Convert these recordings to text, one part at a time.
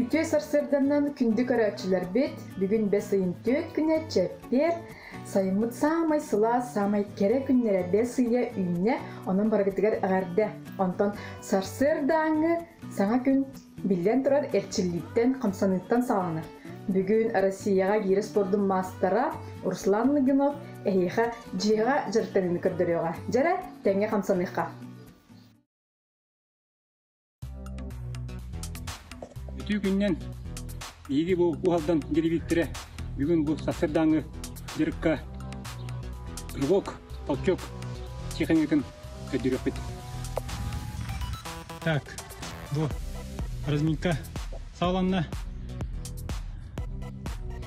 Үтүө сарсыарданнан күндү көрөөччүлэрбит, бүгүн бэс ыйын түөрт күнэ чэппиэр, сайыммыт саамай сылаас, саамай кэрэ күннэрэ бэс ыйа үүннэ, онон барыгытыгар эҕэрдэ. Онтон сарсыардааҥҥы саҥа күн биллэн турар эрчиллииттэн, хамсаныыттан саҕаланар. Бүгүн Россияҕа гиирэ спордун маастара Руслан Лыгинов эһиэхэ дьиэҕэ дьарыктаныыны көрдөрүөҕэ. Дьэрэ, тэҥҥэ хамсаныахха. Үтүү күннэн биһиги бу Уһалдан дирибиктэрэ бүгүн бу сарсыардааҥҥы дьарыкка рывок, толчок техникатын көрдөрүөхпүт. Так, бу разминка саҕаланна.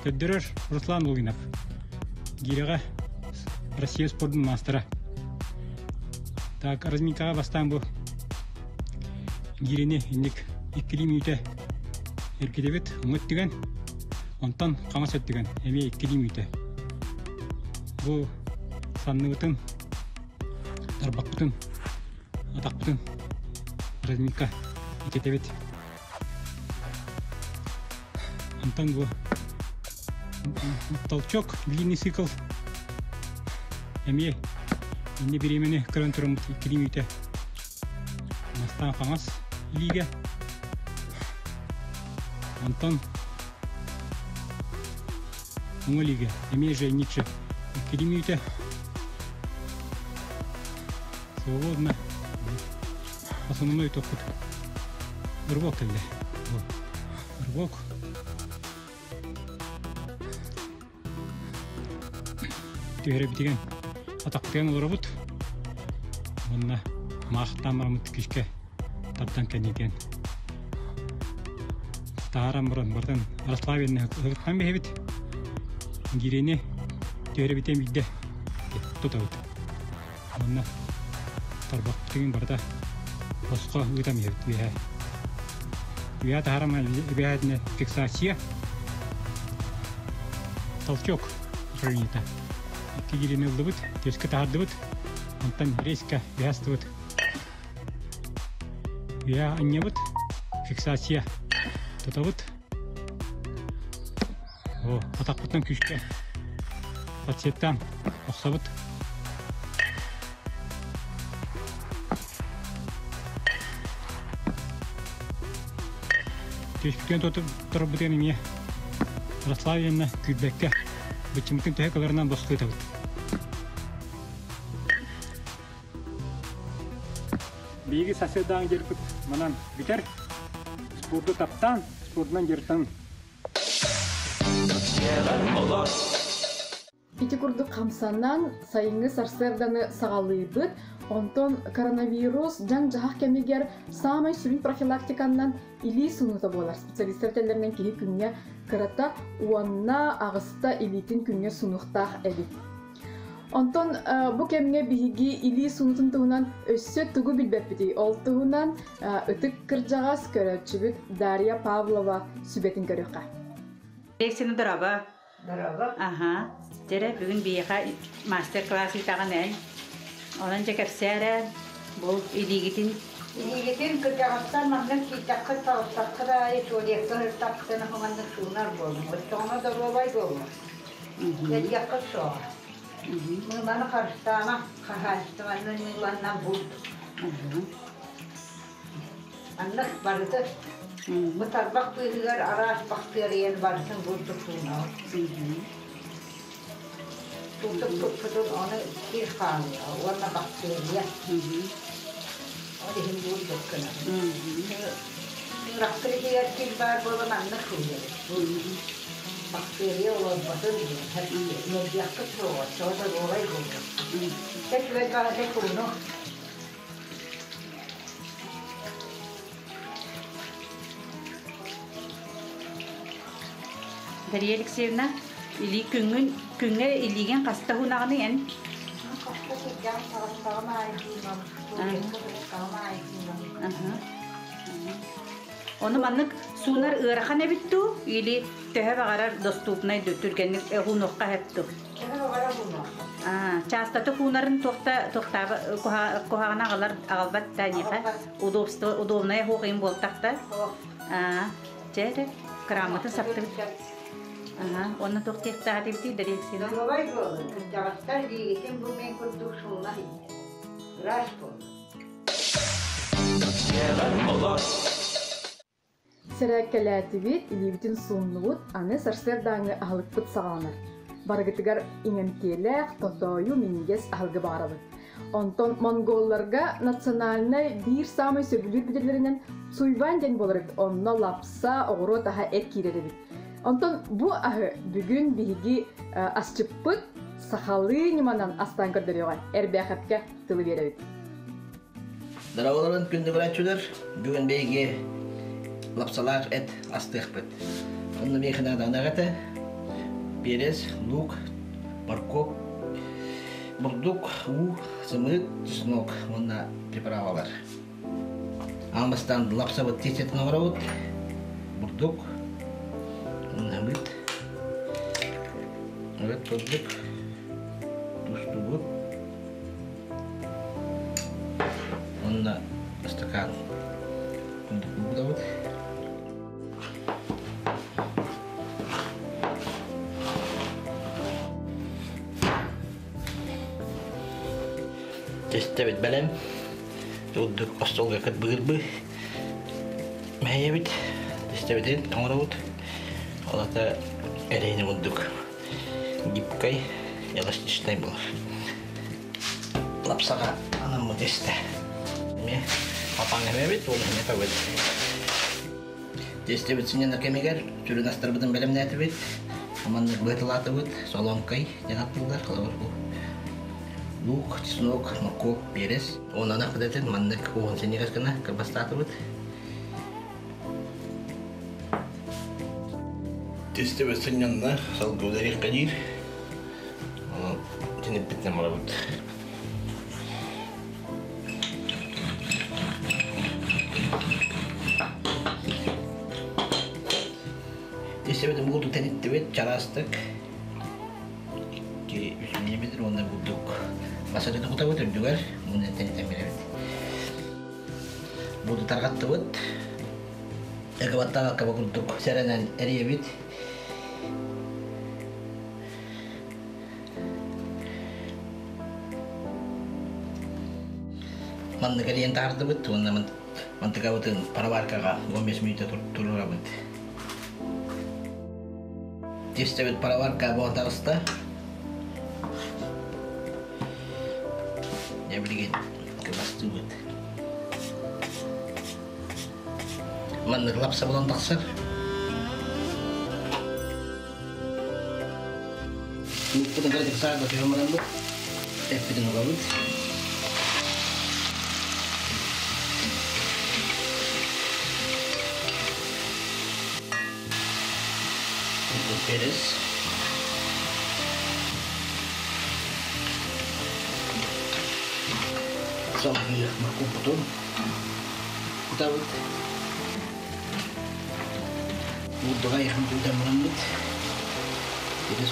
Көрдөрөр Руслан Лугинов. Гирэҕэ Россия спордун маастара. Так, разминкаҕа бастаан бу гирэни инник иккилии мүнүүтэ эргитэбит уҥа өттүгэн, онтон хаҥас өттүгэн эмиэ иккилии мүнүүтэ. Бу санныбытын, тарбахпытын, атахпытын разминка ититэбит. Онтон бу толчок, длинный цикл эмиэ инни бириэмэни көрөн тураммыт иккилии мүнүүтэ бастаан хаҥас илиигэ онтон уҥа илиигэ эмиэ же инникче иккилии мүнүүтэ свободно основной топпут рывок кэллэ рывок түһэрэбитигэн атахтыган олоробут уонна маахтаан бараммыт күүскэ тардан кэннитигэн таһааран баран барытын расслабленный ыһыктан биһэбит гирэни түһэрэбитин биирдэ тутабыт Уонна тарбахпытын барыта босхо ыытан иһэбит үөһэ. Үөһэ таһааран эбэһээтинэ фиксация, толчок управлениета. Икки гирини ыллыбыт, түөскэ таһаардыбыт, онтон резко үөһэ астыбыт. Үөһэ анньабыт, фиксация тутабыт. О, атахпытынан күүскэ подсеттаан охсобут. Түспүтүн турбутун эмиэ расслабленна күүрбэккэ быччымытын төһө кыларынан босхо ытабыт. Биһиги сарсыардааҥы дьарыкпыт манан бүтэр. Спорду таптаан, спордунан дьарыктанын. Ити курдук хамсанан сайыҥҥы сарсыарданы саҕалыыбыт. Онтон коронавирус дьаҥ-дьаһах кэмигэр саамай сүрүн профилактиканнан илии суунуута буолар. Специалистар этэллэринэн киһи күҥҥэ кырата уонна аҕыста илиитин күҥҥэ суунуохтаах эбит. Онтон бу кэмҥэ биһиги илии суунутун туһунан өссө тугу билбэппитий? Ол туһунан ытык кырдьаҕас көрөөччүбүт Дарья Павлова сүбэтин көрүөххэ. Лекцияны дороба. Дороба. Аха. Дьэрэ, бүгүн биһиэхэ мастер-класс ыытаҕын эн. Онон дьэ кэпсээ бу илиигитин Илиигитин кырдьаҕастар маннык киирдэххит таҕыстаххыт аайы туалекка сырыттаххытына маннык суунар буолуҥ. Оччоҕуна доруобай буолуо. Кэлиэххэ суоҕа. Мыыланы харыстаама, хаһаайыстыбаннай мыыланнан булт. Маннык барыта бу тарбах быыһыгар араас бахтыарыйан барытын бурдук туунаҕыт. Тутук туппутун ону кир хаалыа уонна бахтыарыйа. Ол иһин бурдук гынар. Тыырахтар иһигэр кир баар буолан аннык сылдьабыт. Бахтыарыйа олорботун үөрдүөххүт суоҕа, оччоҕо доруобай буолуо. Дьэ үчүгэй баҕайы кууну. Дария Алексеевна, илии күҥҥүн күҥҥэ илиигин хаста уһунаҕыный эн? Хаста сылдьан таҕыстаҕым аайы суунам, туалекка сырыттаҕым аайы суунам. Ону маннык суунар ыарахан эбит дуу или төһө баҕарар доступнай дуу түргэнник уунуохха сөп дуу? Төһө баҕарар уунуохха. Чаастатык уунарын туохта туохтааба куһаҕана аҕалар аҕалбат да эйиэхэ удобство удобная суох им буолтах да. Чэ эрэ, кырааммытын саптыбыт. Аха, уонна туох диэхтээх этибитий, Дария Доруобай буолун, кырдьаҕастар илиигитин бу мин курдук сууна иһиттэ. Ыраас буолун. Сэрээккэлээтибит, илиибитин сууннубут, аны сарсыардааҥҥы аһылыкпыт саҕаланар. Барыгытыгар иҥэмтиэлээх, тотоойу, минньигэс аһылыгы баҕарабыт. Онтон монголларга национальнай биир саамай сөбүлүүр билэлэринэн суйбаан диэн буолар эбит. Онно лапса, оҕуруот аһа эт киирэр эбит. Онтон бу аһы бүгүн биһиги асчыппыт сахалыы ньыманан астаан көрдөрүөҕэ. Эрбээхэпкэ тылы биэрэбит. Дороголорун күндү көрөөччүлэр, бүгүн биһиги лапсалаах эт астыахпыт. Онно миэхэ наадалаах этэ перец, лук, моркуоп, бурдук, уу, сымыыт, чеснок уонна приправалар. Аан бастаан лапсабыт тиэстэтин оҥоробут, бурдук, уонна Эбит бурдук, тустубут, Уонна ыстакаан курдук Тестэбит бэлэм. Урдук остуолга кырбыырбы. Мэһэйэбит. Тестэбитин оҥоробут. Ол ата эрэйини курдук гибкай, эластичнай буолар. Лапсаҕа анаммыт истэ. Эмиэ апаҥ эмэбит, ол эмиэ табыт. Тиэстэбит сынньанар кэмигэр сүрүн астарбытын бэлэмнээтибит. Маннык быһытылаатыбыт, солоҥкай диэн аттыллар, холобур бу лук, чеснок, моркуоп, перец. Онон ах маннык уһун синньигэс гына кырбастаатыбыт. Тиэстэбит сынньанна, салгыы үлэлиэххэ диир. Онон тиниппитинэн барабыт. Тиэстэбитин бугулту тэниттибит, чараастык. 2-3 миллиметр уонна бурдук масатын кутабыт үрдүгэр уонна тэнитэн биэрэбит. Буду тарҕаттыбыт. Ыкыбаттан аккаба курдук сэрэнэн эрийэбит. Маннык эрийэн таһардыбыт уонна мантыкабытын пароваркаҕа 15 мүнүүтэ туруорабыт. Тестэбит пароварка буолан таҕыста. Дьэ билигин кыбастыыбыт. Маннык лапса булан тахсар. Луукпутун кыратык саарга түһэн бараммыт, эппитин угабыт. Перец. Салгыы моркуоппутун кутабыт. Бурдуга айахын тутан бараммыт. Итес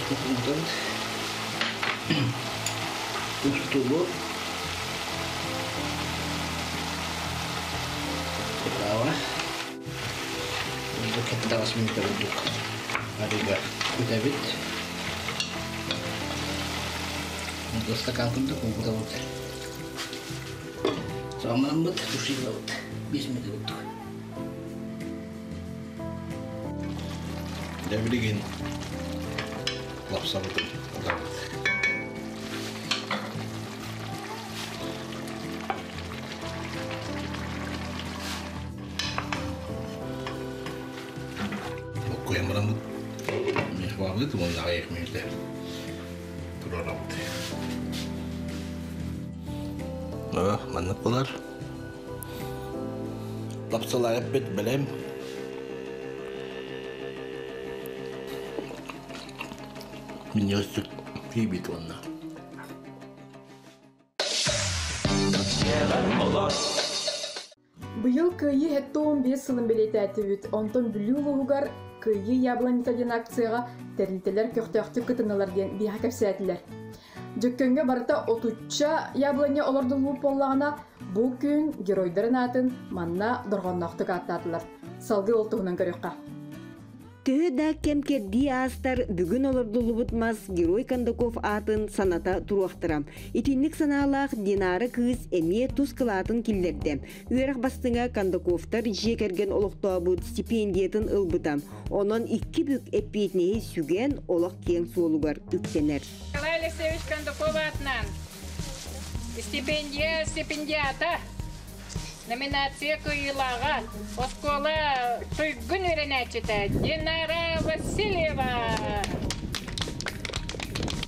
кутабыт. Устубу. Приправа. Бурдук кеттаҕас мүнүүтэ бурдук арыыга кутабыт. Стакан курдук кутабыт. Сааманаммыт, тушилабыт. 5 мүнүүтэ курдук. Дьэ билигин лапсабытын угабыт. Буккуйан бараммыт мехвабыт уонна аҕыйах мүнүүтэ турарабыт. Маннык буолар. Лапсалаах эппит бэлэм. Минньигэстик тиийбит уонна. Быйыл Кыайыы 75 сылын бэлиэтээтибит. Онтон Бүлүү улууһугар Кыайыы яблонита диэн акцияҕа тэрилтэлэр көхтөөхтүк кытыннылар диэн биһиэхэ кэпсээтилэр. Дьөккөҥҥө барыта отучча яблоня олордуллубут буоллаҕына, бу күн геройдарын аатын манна дорҕоонноохтук ааттаатылар. Салгыы ол туһунан көрүөххэ. Төһө да кэм-кэрдии аастар, бүгүн олордуллубут мас Герой Кондаков аатын саната туруохтара. Итинник санаалаах Динара кыыс эмиэ тус кылаатын киллэрдэ. Үөрэх бастыҥа Кондаковтар дьиэ кэргэн олохтообут стипендиятын ылбыта. Онон икки бүк эппиэтинэһи сүгэн олох киэҥ суолугар үктэнэр. Николай Алексеевич Кондаков аатынан стипендия стипендиата Номинация кыайыылааҕа оскуола туйгун үөрэнээччитэ Динара Васильева.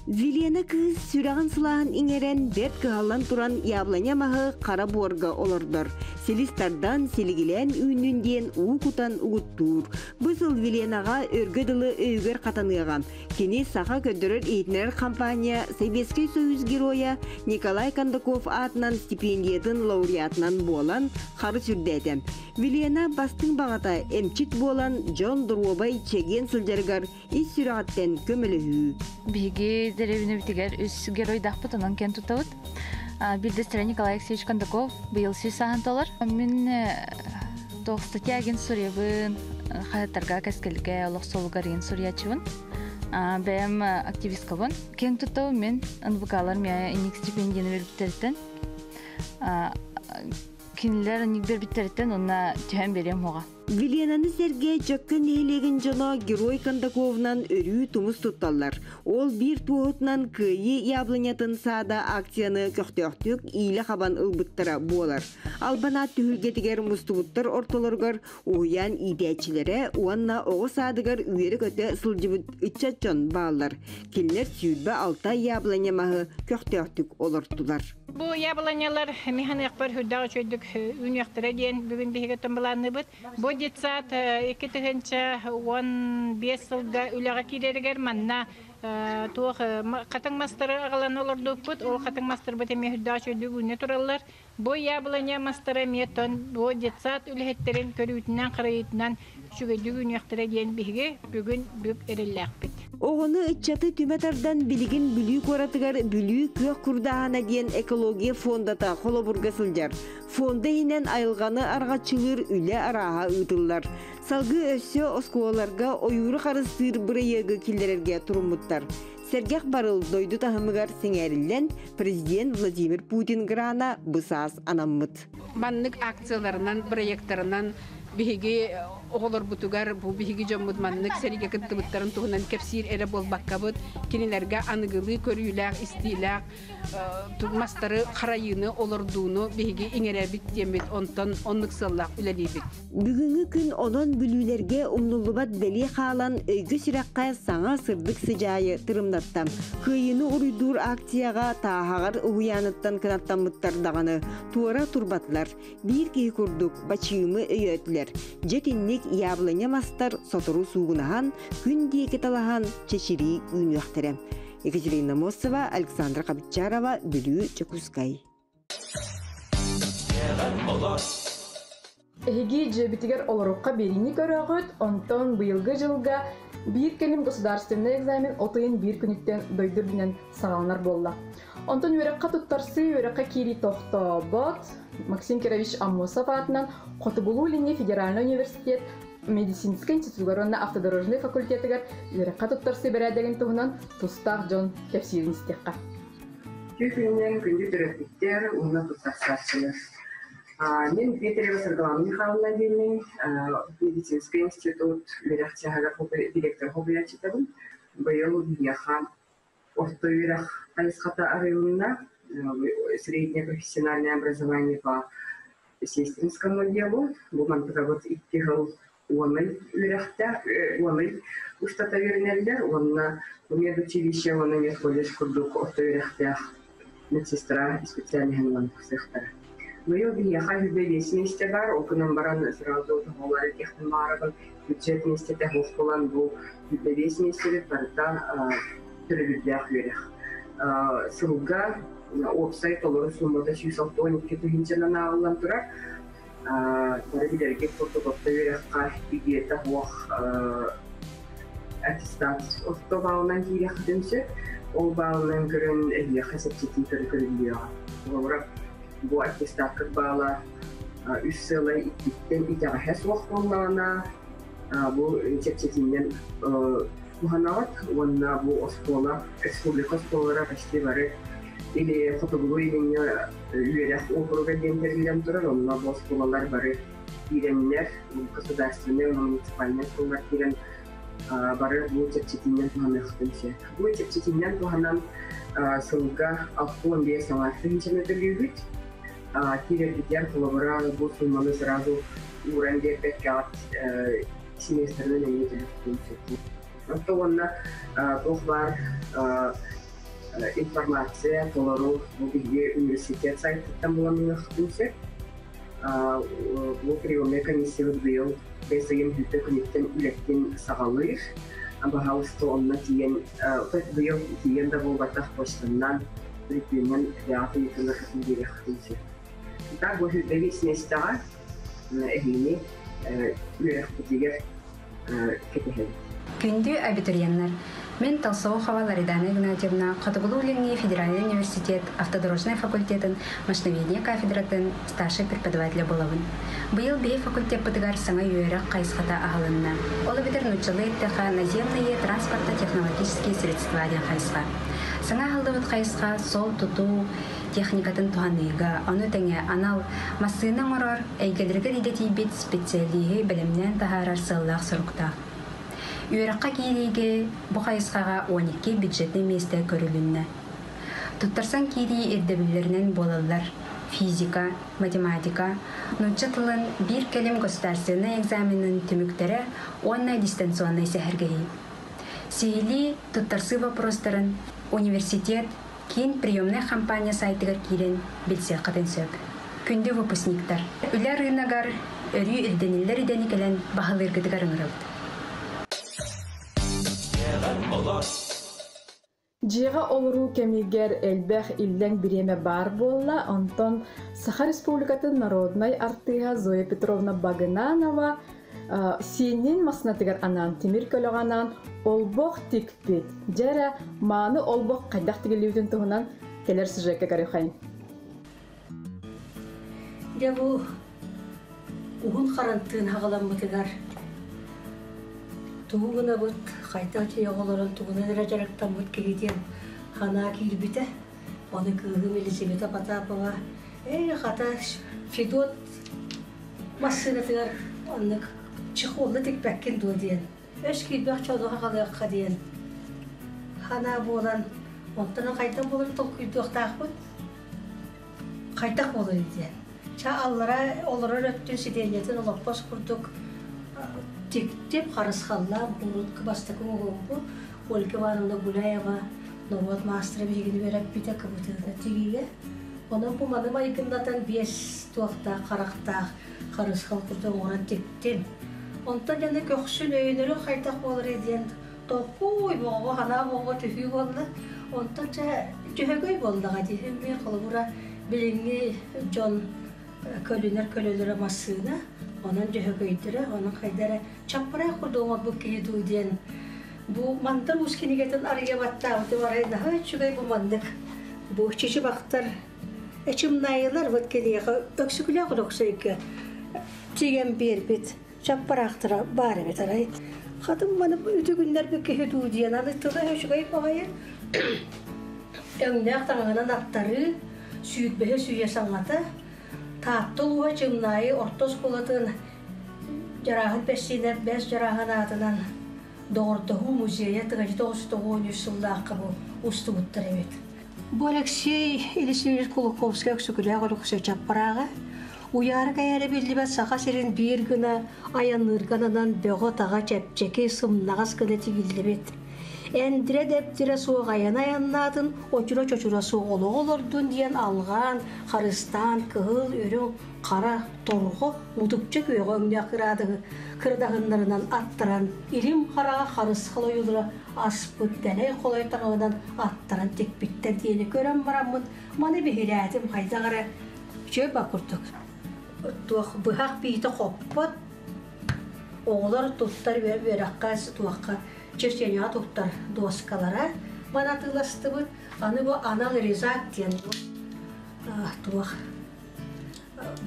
Вилена кыыс сүрэҕин сылааһын иҥэрэн, бэрт кыһаллан туран яблоня маһы хара буорга олордор. Силис тардан, силигилээн үүннүн диэн уу кутан угуттуур. Бу сыл Виленаҕа өргө дылы өйүгэр хатаныаҕа. Кини саха көрдөрөр-иһитиннэрэр компания Сэбиэскэй Союз Геройа Николай Кондаков аатынан стипендиятын лауреатынан буолан харыс үрдээтэ. Вилена бастыҥ баҕата эмчит буолан дьон доруобай, чэгиэн сылдьарыгар ис сүрэҕиттэн көмөлөһүү. Биһиги дэриэбинэбитигэр үс геройдаахпыт, онон киэн туттабыт. Биирдэстэрэ Николай Алексеевич Кондаков быйыл сүүс сааһын толор. Мин туох статья агин суруйабын, хаһыаттарга кэскилгэ олох суолугар иин суруйааччыбын. Бэйэм активисткабын. Киэн туттабын мин НВК-лар миэ инник стипендияны бербиттэриттэн. Кинилэр инник бербиттэриттэн уонна түһэн биэриэм уоҕа. Виленаны сэргэ Дьөккөн нэһилиэгин дьоно Герой Кондаковынан өрүү тумус тутталлар. Ол биир туоһутунан Кыайыы яблонятын саада акцияны көхтөөхтүк иилэ хабан ылбыттара буолар. Албан аат түһүлгэтигэр мустубуттар ортолоругар уһуйаан иитээччилэрэ уонна оҕо саадыгар үөрэ-көтө сылдьыбыт ыччат дьон бааллар. Кинилэр 26 яблоня маһы көхтөөхтүк олортулар. Бу яблонялар механыахпар үрдээх үчүгэйдик үүнүөхтэрэ диэн бүгүн биһиги былаанныыбыт. Бу детсад 2015 сылга үлэҕэ киирэригэр манна туох хатыҥ мастары аҕалан олордуппут. Ол хатыҥ мастарбыт эмиэ үрдээх үчүгэйдик үүнэ тураллар. Бу яблоня мастара эмиэ тон бу детсад үлэһиттэрин көрүүтүнэн-харайыытынан үчүгэйдик үүнүөхтэрэ диэн биһиги бүгүн бүк эрэллээхпит. Оҕону ыччаты түмэ тардан билигин Бүлүү куоратыгар Бүлүү күөх курдааһына диэн экология фондата холобурга сылдьар. Фонда иһинэн айылҕаны арҕаччылыыр үлэ арааһа ыытыллар. Салгыы өссө оскуолаларга ойууру харыстыыр бырайыагы киллэрэргэ туруммуттар. Сэргэх барыл дойду таһымыгар сэҥээриллэн, президент Владимир Путин грана бу саас анаммыт. Маннык акцияларынан, проекттарынан биһиги оҕолорбутугар бу биһиги дьоммут маннык сэриигэ кыттыбыттарын туһунан кэпсиир эрэ буолбаккабыт, кинилэргэ аныгылыы көрүүлээх, истиилээх мастары харайыыны, олордууну биһиги иҥэрэбит диэммит, онтон оннук сыаллаах үлэлиибит. Бүгүҥҥү күн онон бүлүүлэргэ умнуллубат бэлиэ хаалан өйгө-сүрэххэ саҥа сырдык сыдьаайы тырымнатта. Кыайыыны уруйдуур акцияҕа Тааһаҕар уһуйааныттан кынаттаммыттар даҕаны туора турбатылар. Биир киһи курдук бачыымы өйөөтүлэр. Дьэ итинник яблоня мастар сотору суугунаһан, күн диэки талаһан чэчирии үүнүөхтэрэ. Екатерина Мосова, Александра Хабычарова, Бүлүү, Дьокуускай. Эһиги дьиэбитигэр олорукка биэриини көрөҕүт, онтон быйылгы дьылга биир кэлим государственный экзамен от ыйын биир күнүттэн дойду үрдүнэн саҕаланар буолла. Онтон үөрэххэ туттарсыы, үөрэххэ киирии тохтообот. Максим Кирович Аммосов аатынан Хотугулуу-Илиҥҥи федеральнай университет медицинскэй институтугар уонна автодорожнай факультетыгар үөрэххэ туттарсыы бэрээдэгин туһунан тустаах дьон кэпсиирин истиэххэ. Үтүө күнүнэн күндү төрөппүттэр уонна туттарсааччылар. Мин Дмитриева Саргылана Михайловна диэммин, медицинскэй институт үөрэх чааһыгар директор солбуйааччытабын. Быйыл биһиэхэ орто үөрэх хайысхата арыйылынна. Среднее профессиональное образование по сестринскому делу. Бу мантыкабыт икки сыл уонай үөрэхтээх, уонай устата үөрэнэллэр уонна медучилище уонна медколледж курдук орто үөрэхтээх медсестра специальноһын ылан тахсыахтара. Быйыл биһиэхэ үһүбэ биэс миэстэ баар, ол гынан баран сразу тоһоҕолор этиэхпин баҕарабын, бюджет миэстэтэ суох буолан бу үһүбэ биэс миэстэбит барыта төлөбүрдээх үөрэх. Сылга уопсай толору суумата 162 тыһыынчанан ааҕыллан турар. Бары билэргит курдук орто үөрэххэ идиэтэ суох аттестат орто баалынан киириэххитин сөп. Ол баалынан көрөн эһиэхэ чэпчэтии көрүллүөҕэ. Холобура, бу аттестаккыт баала Үс сыалай иккиттэн итэҕэһэ суох буоллаҕына, бу чэпчэтиинэн туһанаҕыт уонна бу оскуола, республика оскуолалара почти бары или Хотугулуу Илиҥҥэ үөрэх уокуруга диэн тэриллэн турар, онно бу оскуолалар бары киирэннэр, государственнай уонна муниципальнай оскуолалар киирэн бары бу чэпчэтиинэн туһаныахтарын сөп. Бу чэпчэтиинэн туһанан сылга 65 саҥа тыһыынчаны төлүүбүт. Киирэрбитигэр холобура бу сумманы сразу ууран биэрбэккэҕит семестрынан эмиэ төлүөхпүтүн сөп. Онто уонна туох баар информация толору бу биһиги университет сайтыттан булан ылыахпытын сөп. Бу приемная комиссиябыт быйыл бэс ыйын бүппэ күнүттэн үлэттин саҕалыыр. Баһаалыста онно тиийэн быйыл тиийэн да буолбатах почтаннан төлөпүөнүнэн бэйэҕит ыйытыыларгытын биэриэххитин сөп. Так бу сүүрбэ миэстэҕэ эһигини үөрэхпитигэр кэтэһэбит. Күндү абитуриеннар! Мин Толсоухова Ларидана Игнатьевна Хотугулуу-Илиҥҥи федеральнай университет автодорожнай факультетын машиноведение кафедратын старшай преподавателэ буолабын. Быйыл биһи факультеппытыгар саҥа үөрэх хайысхата аһылынна. Ол эбэтэр нууччалыы эттэххэ наземные транспортно-технологические средства диэн хайысха. Саҥа аһыллыбыт хайысха суол тутуу техникатын туһаныыга, ону тэҥэ анал массыына оҥорор эйгэлэригэр идэтийбит специалиһы бэлэмнээн таһаарар сыаллаах соруктаах. Үөрэххэ киириигэ бу хайысхаҕа 12 бюджетнай миэстэ көрүлүннэ. Туттарсан киирии ирдэбиллэринэн буолаллар физика, математика, нуучча тылын биир кэлим государственнай экзаменын түмүктэрэ уонна дистанционнай сэһэргэһии. Сиһилии туттарсыы боппуруостарын университет киин приемнай хампаанньа сайтыгар киирэн билсиэххитин сөп. Күндү выпускниктар, үлэ рыногар өрүү ирдэниллэр идэни кэлэн баһылыыргытыгар ыҥырабыт. Дьиэҕэ олоруу кэмигэр элбэх иллэҥ бириэмэ баар буолла, онтон Саха Республикатын народнай артыыһа Зоя Петровна Багынанова сиэнин массыынатыгар анаан тимир көлөҕө анаан олбох тикпит. Дьэ эрэ, мааны олбох хайдах тигиллибитин туһунан кэлэр сюжекка көрүөххэйиҥ. Дьэ бу уһун харантыын хаҕаламмытыгар тугу гынабыт, хайдах дьиэҕэ олорон тугунан эрэ дьарыктаммыт киһи диэн санаа киирбитэ. Ону кыыһым Елизавета Потапова «Эй, хата, Федот массыынатыгар оннук чехолла тикпэккин дуо?» диэн өс киирбэх чолоҕо халыахха диэн санаа буолан, онтон хайдах буоларын толкуйдуохтаахпыт. Хайдах буоларый диэн. Ча аллара олорор өттүн сидиэнньэтин олоппос курдук тиктим, харысхаллаах урут бастакы оҥоһугу Ольга Ивановна Гуляева норуот маастара биһигини үөрэппитэ кыбытыыта тигиигэ. Онон бу маны майгыннатан биэс туохтаах харахтаах харысхал курдук оҥорон тиктим. Онтон дьону көхсүн өйөнөрүн хайдах буоларый диэн толкуй боҕоҕо санаа боҕоҕо түһүү буолла. Онтон чэ дьөһөгөй буоллаҕа дии. Эмиэ холобура билиҥҥи дьон көлүнэр көлөлөрө массыына, онон дьөһөгөйдөрө, онон хайда эрэ чаппараах курдук оҥорбут киһи дуу диэн бу Мандар Уус кинигэтин арыйа баттаабытым арай наһаа үчүгэй бу маннык бу чычыбахтар эчимнаайылар вот киниэхэ Өксөкүлээх Өлөксөйгө тигэн биэрбит чаппараахтара баар эбит арай хатым маны үтүгүннэрбит киһи дуу диэн аны тыла үчүгэй баҕайы өҥнөөх таҥаһынан аттарыы сүүрбэһи сүйэ саҥата Таатта улууһа Чымнаайы орто оскуолатын Дьарааһын Бэссиинэп Бэс Дьарааһын аатынан Доҕордоһуу музейа тыгачы 993 сыллаахха бу устубуттар эбит. Бу Алексей Елисеевич Кулаковскай Өксөкүлээх Өлөксөй Чаппарааҕа уйаара кэйээрэ биллибэт Саха сирин биир гына айанныырга ананан бөҕө-таҕа чэпчэки, сымнаҕас гына тигиллибит. Эндирэ дэптирэ суох айана айаннаатын, очура-чочура суох олоҕу олордун диэн алҕаан, харыстаан, кыһыл, үрүҥ, хара, торҕо, мутукча күөҕэ өҥнөөх кыраадыһы кырадаһыннарынан аттаран, илим хараҕа харысхал ойуулара аспыт дэлэй холой таҥаһынан аттаран тикпиттэр диэни көрөн бараммын маны биһирээтим хайдах эрэ үчүгэй ба курдук туох быһах биитэ хоппот оҕолор туттар үөрэххэ туохха черчениеҕа туттар дуоскалара маны атыыластыбыт аны бу анал резак диэн туох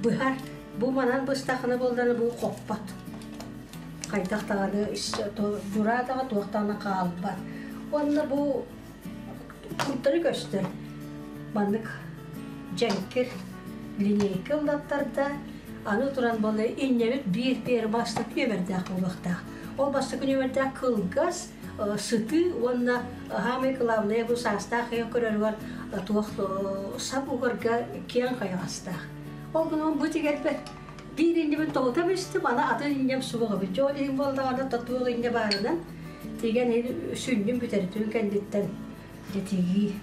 быһар. Бу манан быстахына буоллана бу хоппот. Хайдах даҕаны дьураа даҕа туох даҕаны хаалбат. Уонна бу курдары көстөр. Маннык дьэҥкир линейка ыллаттарда, аны туран буолла инньэбит биир биэр бастакы нүөмэрдээх буолуохтаах. Ол бастакы нүөмэрдээх кылгас, сытыы уонна хаамай кылаабынайа бу саастаах киһи көрөрүгэр туох сап угарга киэҥ хайаҕастаах. Ол гынан бу тигэрбэт биир иннибин тоҕута бистим, аны атын инньэм суох эбит. Дьэ ол иһин буоллаҕына татуох инньэ баарынан тигэн сүнньүн бүтэритин кэнниттэн дьэ тигии.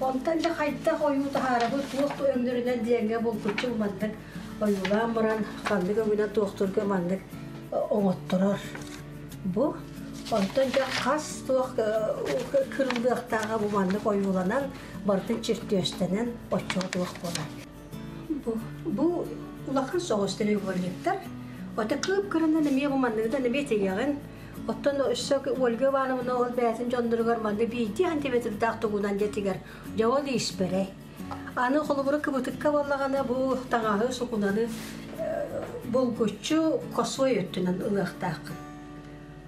Онтон дьэ хайдах ойуу таһаарабыт, туох да өҥнөрүнэн диэҥҥэ булгуччу маннык ойуулаан баран ханнык өҥүнэн туохтуурга маннык оҥотторор. Бу онтон дьэ хас туох кырыллыахтааҕа бу маннык ойууланан барытын чертежтэнэн оччоҕо туох буолар. Бу, бу улахан соҕус треугольниктар. Ото кыып-кыранан эмиэ бу манныгынан эмиэ тигэҕин. Оттон өссө Ольга Ивановна ол бэйэтин дьонноругар манна биирдии сантиметрдаах тугунан дьэтигэр дьэ ол испэрэй. Аны холобура кыбытыкка буоллаҕына бу таҥаһы сукунаны булгуччу косой өттүнэн ылыахтааххын.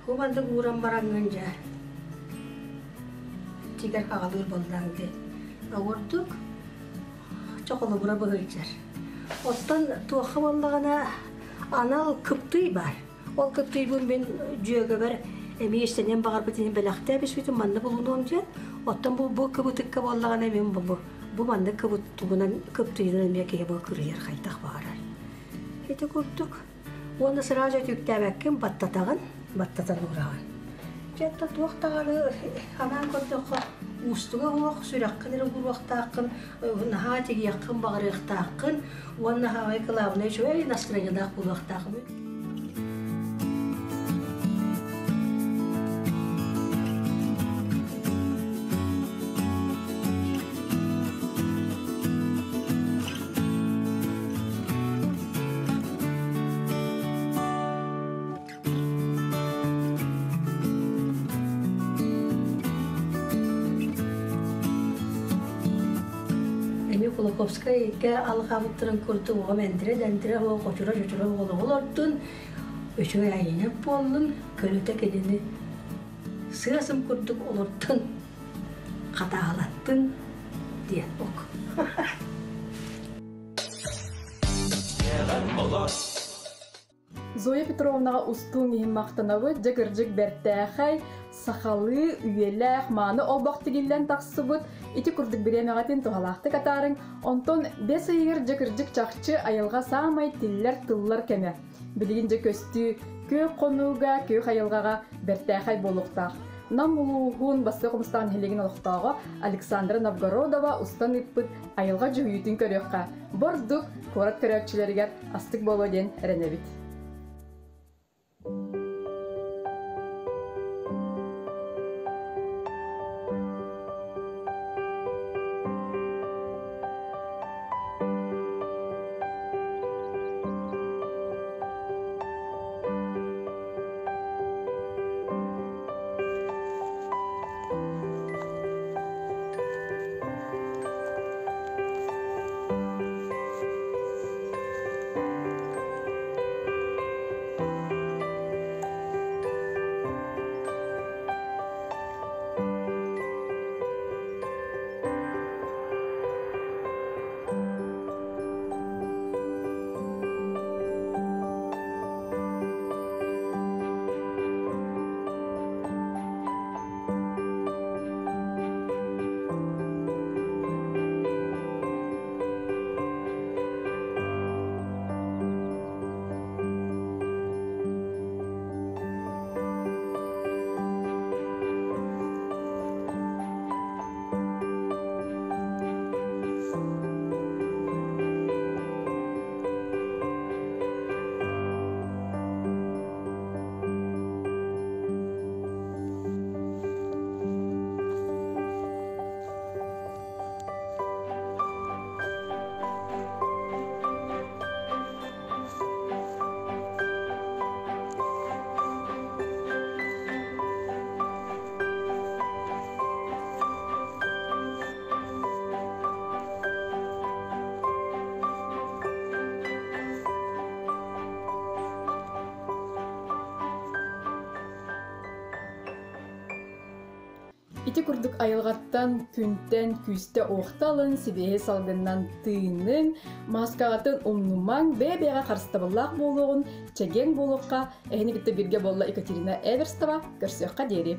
Бу маннык ууран бараҥҥын дьэ тигэр хаҕалыыр буоллаҥ дии. Оҕурдук чохолобура быһыйдьар. Оттон туохха буоллаҕына анал кыптый баар. Ол кыптыйбын мин дьүөгэбэр эмиэ истэниэн баҕарбыт иһин бэлэхтээ биспитим манна булунуом диэн. Оттон бу бу кыбытыкка буоллаҕына мин бу бу маннык кыбыттугунан кыптыйынан эмиэ киһи бу кырыйар хайдах баҕарар. Ити курдук Уонна сразу өтүүктээбэккин баттатаҕын, баттатан уураҕын. Дьэ, туох даҕаны анаан көрдөххө, уустуга суох, сүрэххин эрэ ууруохтааххын, наһаа тигиэххин баҕарыахтааххын уонна хаамай кылаабынай үчүгэй настроениелаах буолуохтааххын. Эми Кулаковскайга алҕаабыттарын курдук оҕом эндирэ-дэндирэ хочура-чочура оҕолоҕо олордун, үчүгэй айанньыт буоллун, көлөтө кинини сыа-сым курдук олордун, хатаалаттын диэн ок. Зоя Петровнаҕа устууҥ иһин махтанабыт. Дьэ кырдьык бэртээхэй, сахалыы, үйэлээх, мааны олбох тигиллэн тахсыбыт. Ити курдук бириэмэҕитин туһалаахтык атаарыҥ. Онтон бэс ыйыгар дьэ кырдьык чахчы айылҕа саамай тиллэр-тыллар кэмэ. Билигин дьэ көстүү күөх хонууга, күөх айылҕаҕа бэртээхэй буолуохтаах. Нам улууһун Бастакы Хомустаах нэһилиэгин олохтооҕо Александра Новгородова устан ыыппыт айылҕа дьүһүйүүтүн көрүөххэ. Бордук куорат көрөөччүлэригэр астык буолуо диэн эрэнэбит. Ити курдук айылҕаттан күнтэн күүстэ уохта ылын, сибиэһи салгыннан тыынын, мааскаҕытын умнумаҥ, бэйэ-бэйэҕэ харыстабыллаах буолуоҕун, чэгиэн буолуохха, эһини кытта бииргэ буолла Екатерина Эверстова, көрсүөххэ диэри.